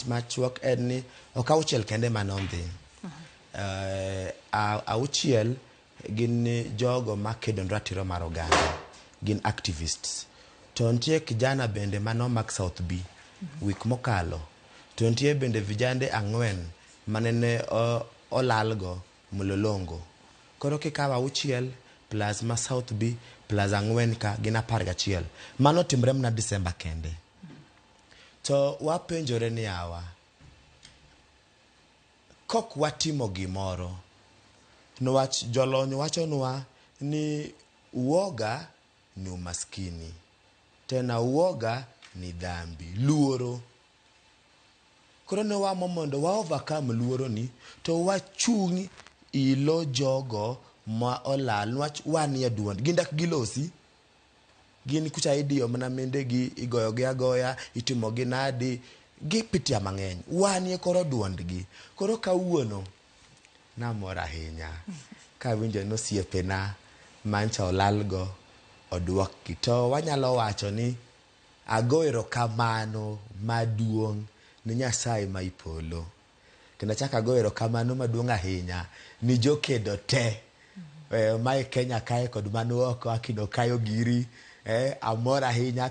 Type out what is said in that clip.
Wach machuok en ni ok auchiel kende mane ondhi. Auchiel gin jogo makedo ne ratiro mar oganda, gin activists. To nitie kijana bende mane omak South B week mokalo. To nitie bende vijande 4 manene olalgo Mlolongo. Koro kikawo 6 plus ma South B plus 4 ka gin 11. Mano timre mana December kende. To wapenjore ni yawa, kok watimo gimoro, niwach jolony wachonwa ni uoga ni umaskini, tena uoga ni dhambi, luoro. Koro ne wamo mondo wa overcome luoro ni to wachung' ilo jogo ma olal, niwach wanie duond gin dak gilosi. Gin kucha idiyo mana mindegi, igoyo gi agoya, itimo gi nadi, gipitia mang'eny. Wanie koro duondgi. Koro kawuono namor ahinya kawinjo ni osiepena mancha olalgo oduokgi. To wanyalo wacho ni ago erokamano maduong' ne Nyasaye ma ipolo. Kendo achako ago erokamano maduong' ahinya ni jokedo te mae Kenya kae kod man oko, akina Okayo giri, amor ahinya.